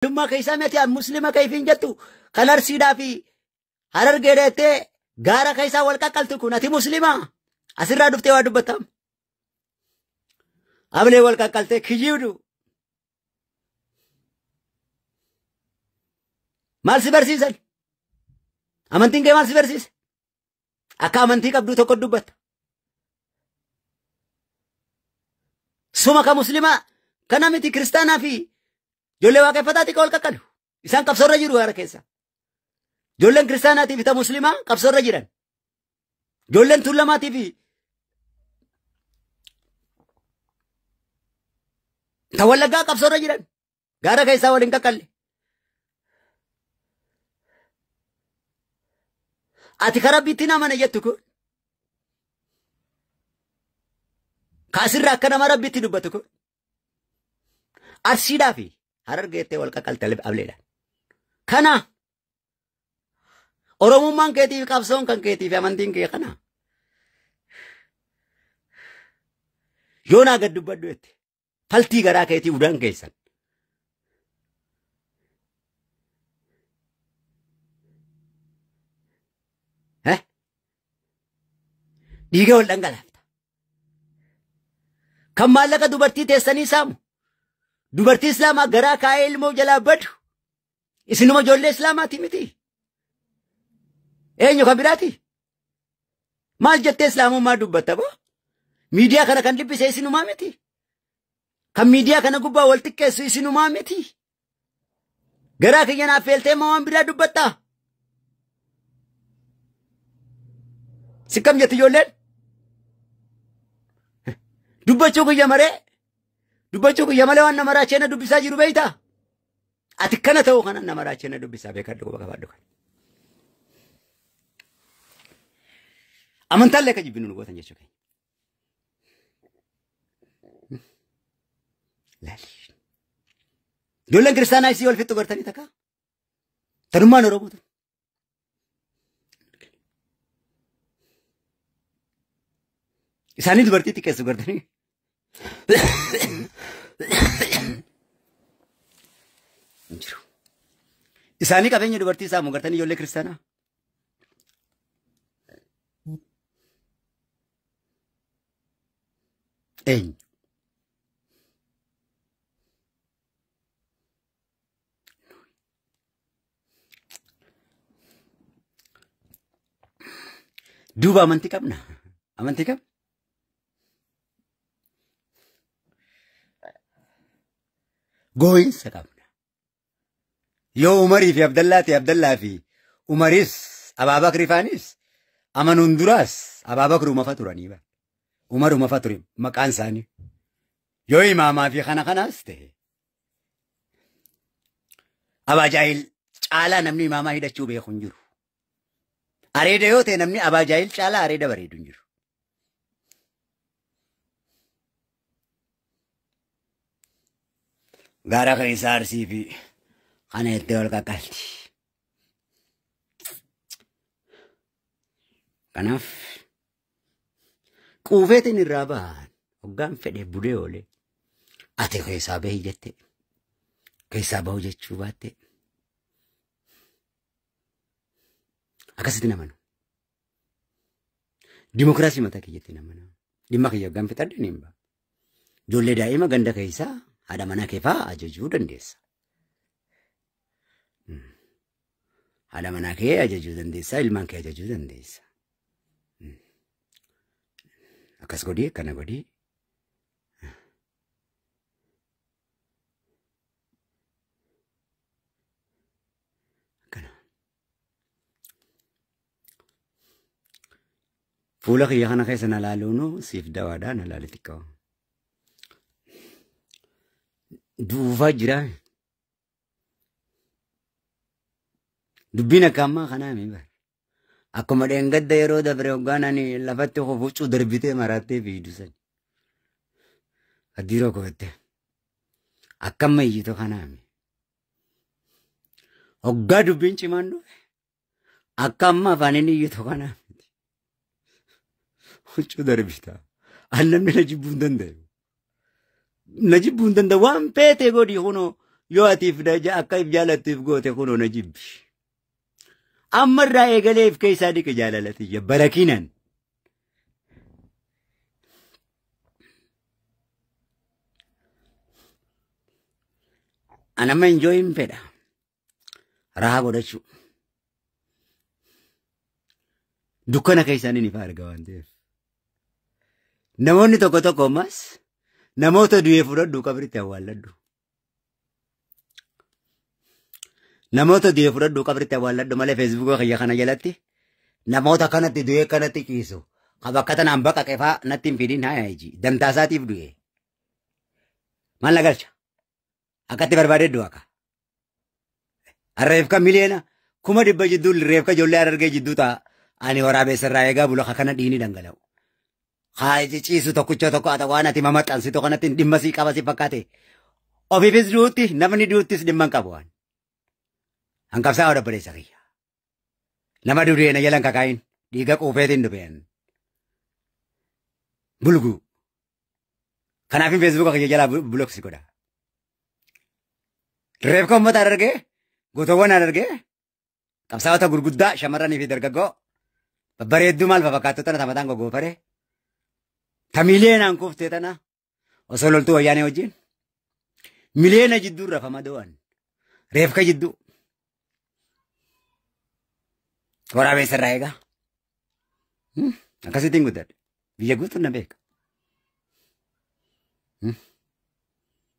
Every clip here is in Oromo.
Dhummaa keessaa miti muslima kayfiin jettu kan Arsiidhaa fi Harargee dheettee gaara keessaa wal qaqqaltu kun ati muslima asirraa dhuftee waa dubbatam. Ablee wal qaqqaltee kijiibdu. Maal si barsiisan? Amantiin kee maal si barsiise? Akka amantii qabduu tokko dubbatta. Suma ka muslimaa kana miti kiristaanaa fi ijoollee waaqeffataati ka wal qaqqalu. Isaan qabsoorra jiru gaara keessa. Ijoolleen kiristaanaatii fi ta muslimaa qabsoorra jiran. Ijoolleen tuulamaatii fi ta Wallaggaa qabsoorra jiran. Gaara keessaa wal hin qaqqalle. Ati ka Rabbiitti amana jettu kun kaasirraa akka nama Rabbiitti dubbatu kun Arsiidhaa fi Harargeettee wal qaqqalte ableedhaan. Kana Oromummaan keetii fi qabsoon kan keetii fi amantiin kee kana. Yoo naa gad dubbadhu jette faltii garaa keetii udaan keessan. Dhiiga wal dhangalaafta. Kan maallaqa dubartii teessanii saamu. Dubartii Islaamaa garaa kaa'ee ilmoo jalaa badu. Isinuma ijoollee Islaamaati miti. Eenyu kan biraati? Maal jettee Islaamummaa dubbatta boo? Miidiyaa kana kan dhibbise isinumaa miti. Kan miidiyaa kana gubbaa wal xiqqeessu isinumaa miti. Garaa kiyya naaf feeltee maa waan biraa dubbattaa? Sikkam jetti ijoolleen? Dubbachuu kiyya maree? Dubbachuu kiyya malee waan nama raachee na dubbisaa jiru beektaa? Ati kana ta'uu kana nama raachee na dubbisaa beekadhu quba qabaadhu kana. Amantaallee akka jibbinu nu gootan jechuu keenya. Laali. Ijoolleen kiristaanaa isii wal fixxu gartanii takka. Tanummaan Oromoo tun. Isaanii dubartii xiqqeessu gartanii. Jiru. Isaanii qabeenya dubartii saamu gartanii ijoollee kiristaanaa. Eenyu? Duuba amantii qabna. Amantii qabna. Gooyinsa qabna. Yoo Umarii fi Abdallaa ta'e Abdallaa fi Umaris Abaabakri faanis amanuun duraas Abaabakri umafa turanii bara. Umar umafa ture maqaan isaanii. Yoo imaamaa fi kana kanaas ta'e. Abaajaayil caalaa namni imaamaa hidhachuu beeku hin jiru. Areeda yoo ta'e namni Abaajaayil caalaa areeda bareedu hin jiru. Gaara keessa Arsii fi kana jettee wal qaqqalti. Kanaaf quufeetiin irraa bahan hoggaan fedhe bulee oolee ati keessaa bahi jette keessaa bahu jechuu baatte akkasitti namanu. Dimokiraasii mataa kiyyatti namana. Dhimma kiyya hoggaan fixadhe ni hin ba'a. Ijoollee daa'ima ganda keessaa haadha manaa kee fa'aa ajajuu dandeessa. Haadha manaa kee ajajuu dandeessa, ilmaan kee ajajuu dandeessa. Akkas godhii, akkana godhii. Akkana. Fuula kiyya kana keessa na laaluun siif dawaadha na laali xiqqoo. Duufaa jira. Dubbiin akka ammaa kanaa mi bara. Akkuma dheengadda yeroo dabre hoggaan ani lafatti huccuu darbitee maraattee fiidu sani. Addiiroo kootte. Akka amma iyyitu kanaa mi. Hoggaa dubbiin cimaan dhufe. Akka amma afaaniin iyyitu kanaa miti. Huccuu darbita. An namni na jibbuu hin danda'u. Na jibbuu hin danda'u. Waan feete godhi kunoo Yoo atiif akka if jaalattuuf goote kunoo na jibbi. Ammarraa eegalee if keessaa dhiqe jaalalati barakiinan. Anama enjoyin fedha. Rahaa godhachuu. Dukkana keessaan inni ifa arga waan ta'eef. Namoonni tokko tokko ammas namoota du'ee fudhadhu qabritti awwaalladhu. Namoota du'ee fudhadhu qabritti awwaalladhu malee feesbuuka kiyya kana jalatti namoota kanatti du'ee kanatti ciisu. Ka bakka tanaan baqaqe fa'aa natti hin fidin haa iji. Damtaasaatiif du'e. Maal na galcha? Akkatti barbaadee du'a ka. Reefka miliyoona 100,000 jidduu reefka ijoollee Harargee jidduu ta'a. Ani waraabessa irraa eegaa bula kana dhiini dhangala'u. Haa ciisu tokkicha tokko haa waan ati mamaxxansitu kanatti dhimma sii qaba si fakkaate. Ofiifis du'utti namni du'uttis dhimma hin qabu waan. Hanqabsaa hodha kiyya. Nama duudee na jalan kakaayin dhiiga quufeetiin dhufeen. Bulguu. Kanaafin feesbuuka kiyya jalaa buloksi godha. Reefka uummata Harargee gootawwan Harargee qabsaa'ota gurguddaa shamarranii fi dargaggoo babbareedduu maal fakkaattu tana tamataan goggoofare. Ta miliyoonaan kuftee tana osoo loltuu wayyaanee wajjin miliyoona jidduu rafama do'an reefka jidduu. Waraabessa irraa eegaa. Akkasittiin guddadhe. Biyya guutuun na beeka.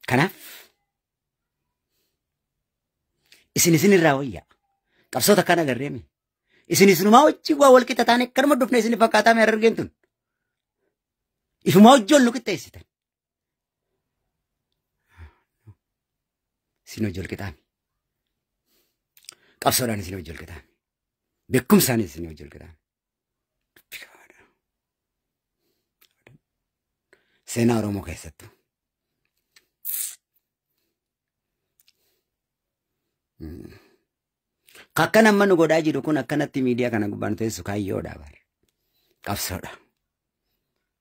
Kanaaf isin isin irraa wayyaa. Qabsoota akkana agarreemi. Isin isinumaa wajjin waa wal qixa taane akkanuma dhufne isin fakkaataa mee Harargeen tun. Ifumaa wajjin wal nu qixxeessitan. Isin hojii wal qixaami. Qabsoodhaan isin hojii wal qixaami. Beekumsaan isin hojii wal qixaami. Seenaa Oromoo keessattuu. Akkan amma nu godhaa jiru kun akkanatti miidiyaa kana gubbaan teessu kaayyoodha bara. Qabsoodha.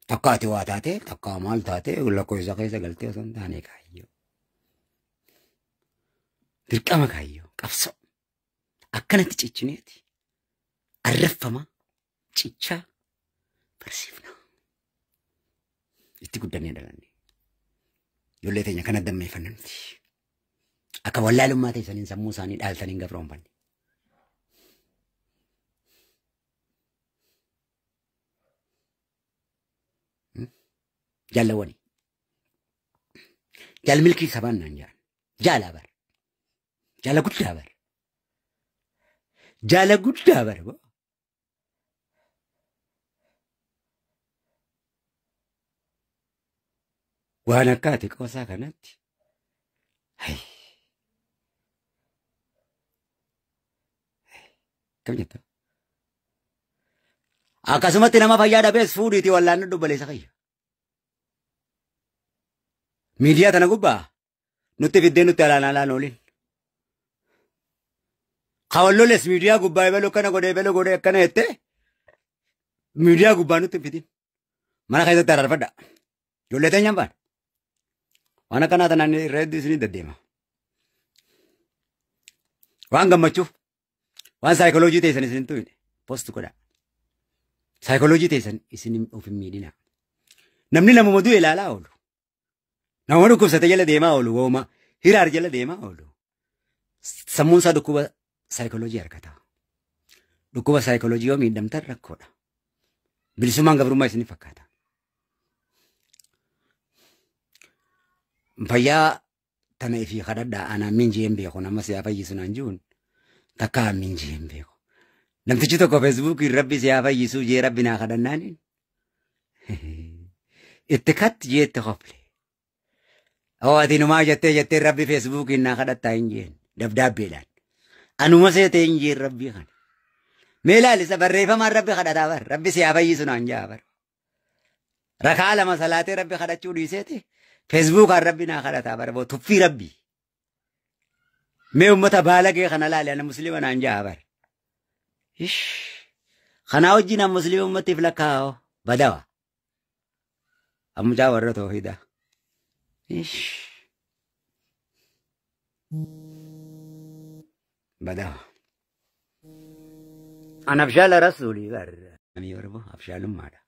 Takka ati waa taate, takka maal taate, lakkoofsa keessa galtee osoo hin taane kaayyoo. Dirqama kaayyoo, qabsoo. Akkanatti ciccineeti. Arraffama, cichaa, barsiifna. Itti guddannee dhalanne. Ijoollee teenya kana dammeeffanna nuti. Akka wallaalummaa teessaniin sammuu isaanii dhaaltanii hin gabroonfanne. Jaalawwani. Jaal milkii sabaan naan jedhan. Jaala bar. Jaala guddaa bar. Jaala guddaa bar. Waan akka ati qoosaa kanatti. Kam jetta? Akkasumatti nama fayyaa dhabees fuudhiitii wallaannu dubbaleessa kayya. Miidiyaa tana gubbaa nutti fiddee nutti alaan alaan oolin. Kawalloles miidiyaa gubbaa ebelu kana godhee ebelu godhee akkana jettee miidiyaa gubbaa nutti fidin. Mana keessatti araarfadha. Ijoollee teenyaan baana. Waan akkanaa tanaan irra hedduu isinii deddeema. Waan gammachuuf waan saayikoloojii teessan isin tuyne post godha. Saayikoloojii teessan isin of hin miidhina. Namni namuma du'e ilaalaa oolu. Nama dhukkubsate jala deemaa oolu wooma hiraar jala deemaa oolu. Sammuun isaa dhukkuba saayikoloojii argata. Dhukkuba saayikoloojii yoo miidhamtan rakkoodha. Bilisummaan gabrummaa isin fakkaata. Fayyaa tana ifii kadhadhaa anaan minjii hin beeku nama siyaa fayyisu naan jiruun takka minjii hin beeku. Namtichi tokko feesbuukiin rabbi siyaa fayyisuu jee rabbi naa kadhannaaniin itti katti jee itti kofle. Oo ati numaa jettee jettee rabbi feesbuukiin naa kadhattaa hin jeen dabdaabbeedhaan. Anuma seetee hin jeen rabbii kana. Mee ilaalisa barreeffamaan rabbi kadhataa bar rabbi siyaa fayyisu naan jaa bar. Rakaa lama salaatee rabbi kadhachuu dhiiseeti. Feesbuukaan rabbi naa kadhataa bara boo tuffii rabbi. Mee uummata baalagee kana laale ana musliima naan jaa bara. Kanaa wajjin an musliima uummatiif lakkaa'oo badawa. Ammucaa warra toohidaa. Badaa. An abshaala rasuulii barra. Namii barbo abshaalummaadha.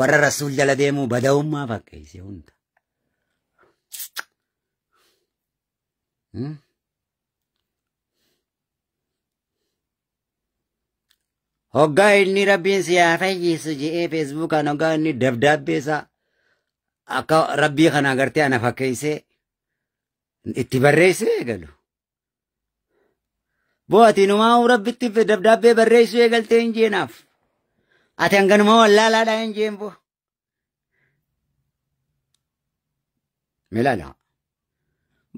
Warra rasuul jala deemuu bada'ummaa fakkeesse hunda. Hoggaa inni rabbiin si haa fayyisu je'ee feesbuukaan hoggaa inni dabdaabbee isaa akka rabbii kana agartee ana fakkeessee itti barreessee eegalu. Boo ati numaa rabbitti dabdaabbee barreessuu eegaltee hin jeenaaf. Ati hanganuma wallaalaadhaa hin jeen boo. Milaala.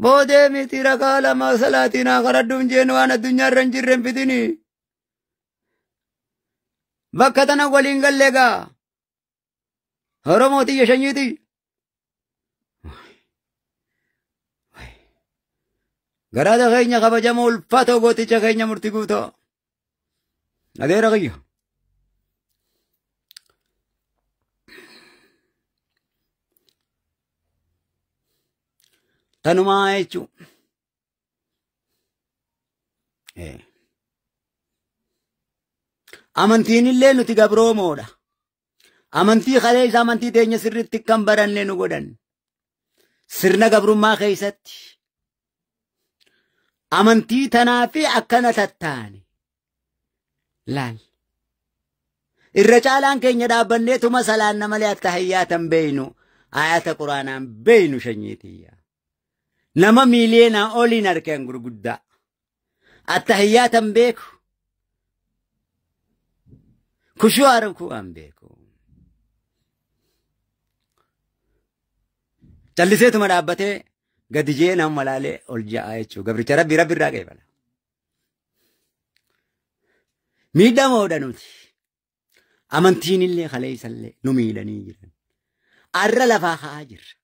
Boodee miti rakaa lama salaatiin haa kadhadhu hin jeen waan addunyaarra hin jirre hin fidini. Bakka tana waliin galle gaa. Oromoo tiyya sanyii tiyya. Garaada keenya kabajamoo ulfaatoo gooticha keenya murtii guutoo. Adeera kiyya. Tanumaa jechuun. Amantiin illee nuti gabroomoodha. Amantii kaleessa amantii teenya sirriitti kan baranne nu godhan. Sirna gabrummaa keessatti. Amantii tanaa fi akkana tattaane. Laal. Irra caalaan keenya dhaabbannee tuma salaanna malee akka hayyaatan beeynu ayata quraanaan beeynu shanyiitiyya. Nama miiliyoonaa oliin harkeen gurguddaa. Atta hayyaatan beeku. Kushuu harkuu an beeku. Calliseetuma dhaabbatee gadi jee nama malaalee ol ja'a jechuudha. Gabricha rabbi rabbi irraa qeebala. Miidhamoodha nuti. Amantiin illee kaleessallee nu miidhanii jiran. Arra lafaa ka'aa jirra.